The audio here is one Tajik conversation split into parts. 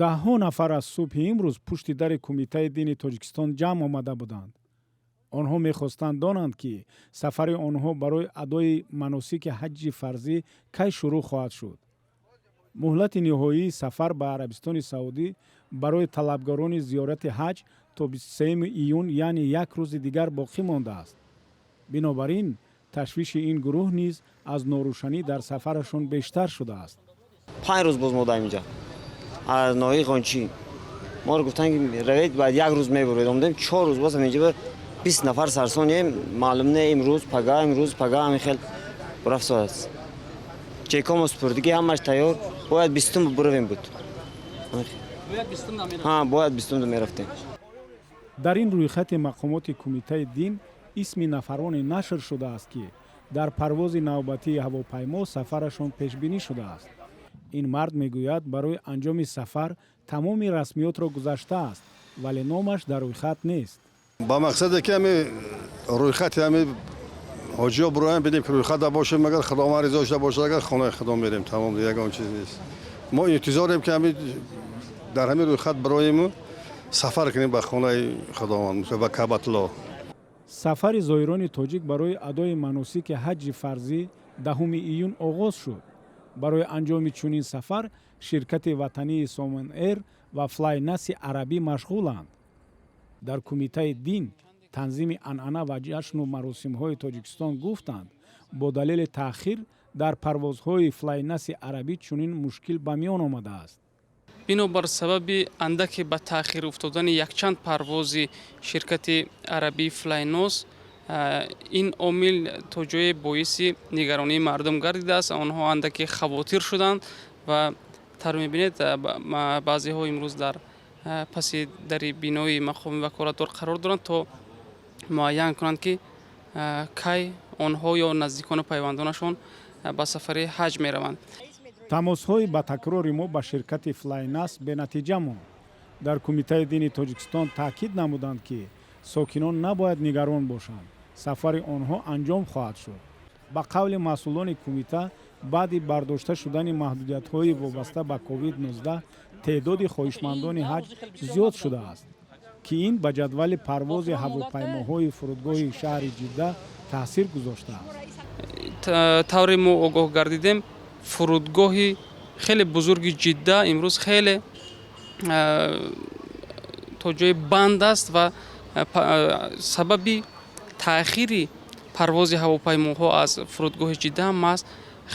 Даҳҳо нафар аз субҳи имрӯз пушти дари Кумитаи дини Тоҷикистон ҷамъ омада буданд. Онҳо мехостанд донанд, ки сафари онҳо барои адои маносики ҳаҷҷи фарзӣ кай шурӯъ хоҳад шуд. Муҳлати ниҳоии сафар ба Арабистони Саудӣ барои талабгарони зиёрати ҳаҷ то 23 июн, яъне як рӯзи дигар боқӣ мондааст. Бинобар ин ташвиши ин гурӯҳ низ аз норӯшанӣ дар сафарашон бештар шудааст. 5 рӯз боз модаем инҷа. Аз ноҳияи Ғончӣ моро гуфтанд, ки равед, баъд як рӯз мебуред. Омадем, 4 рӯз боз инҷа 20 нафар сарсонем. Маълум не, имрӯз пага, имрӯз пага, ҳамин хел рафтааст. Чекомо супурдигӣ, ҳамаш тайёр, бояд 20-ум буравем буд. Ҳа, бояд 20-ум мерафтем. Дар ин рӯйхати мақомоти Кумитаи дин исми нафароне нашр шудааст, ки дар парвози навбатии ҳавопаймо сафарашон пешбинӣ шудааст. Ин мард мегӯяд, барои анҷоми сафар тамоми расмиётро гузаштааст, вале номаш дар рӯйхат нест. Ба мақсаде ки ҳами рӯйхати ҳами ҳоҷиё буроям, бидем, ки рӯйхатда бошем. Агар Худованд ризо шуда бошад, агар хонаи Худо мерем, тамом, ягон чиз нест. Мо интизорем, ки ҳами дар ҳамин рӯйхат бироему сафар кунем ба хонаи Худованд, ба Каъбатулло. Сафари зоирони тоҷик барои адои маносики ҳаҷҷи фарзӣ 10 июн оғоз шуд. Барои анҷоми чунин сафар ширкати ватании Сомон Эйр ва Флайнаси арабӣ машғуланд. Дар Кумитаи дин, танзими анъана ва ҷашну маросимҳои Тоҷикистон гуфтанд, бо далели таъхир дар парвозҳои Флайнаси арабӣ чунин мушкил ба миён омадааст. Бинобар сабаби андаке ба таъхир уфтодани якчанд парвози ширкати арабии Флайнос, ин омил то ҷое боиси нигаронии мардум гардидааст. Онҳо андаке хавотир шуданд ва тавр мебинед, баъзеҳо имрӯз дар паси дари бинои мақоми ваколатдор қарор доранд, то муайян кунанд, ки кай онҳо ё наздикону пайвандонашон ба сафари ҳаҷ мераванд. Тамосҳои ба такрори мо ба ширкати Флайнас бенатиҷа монд. Дар Кумитаи дини Тоҷикистон таъкид намуданд, ки сокинон набояд нигарон бошанд, сафари онҳо анҷом хоҳад шуд. Ба қавли масъулони кумита, баъди бардошта шудани маҳдудиятҳои вобаста ба COVID-19 теъдоди хоҳишмандони ҳаҷ зиёд шудааст, ки ин ба ҷадвали парвози ҳавопаймоҳои фурудгоҳи шаҳри Ҷидда таъсир гузоштааст. Тавре мо огоҳ гардидем, фурудгоҳи хеле бузурги Ҷидда имрӯз хеле то ҷое банд аст ва сабаби таъхири парвози ҳавопаймоҳо аз фурудгоҳи Ҷидда ҳам аст.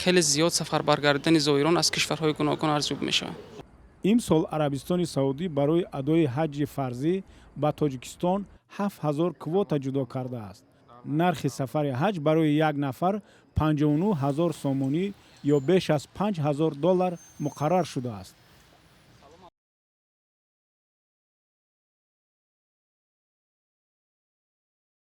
Хеле зиёд сафарбаргардидани зоирон аз кишварҳои гуногун арзёб мешавад. Имсол Арабистони Саудӣ барои адои ҳаҷҷи фарзӣ ба Тоҷикистон 7000 квота ҷудо кардааст. Нархи сафари ҳаҷ барои як нафар 59 000 сомонӣ ё беш аз 5000 доллар муқаррар шудааст.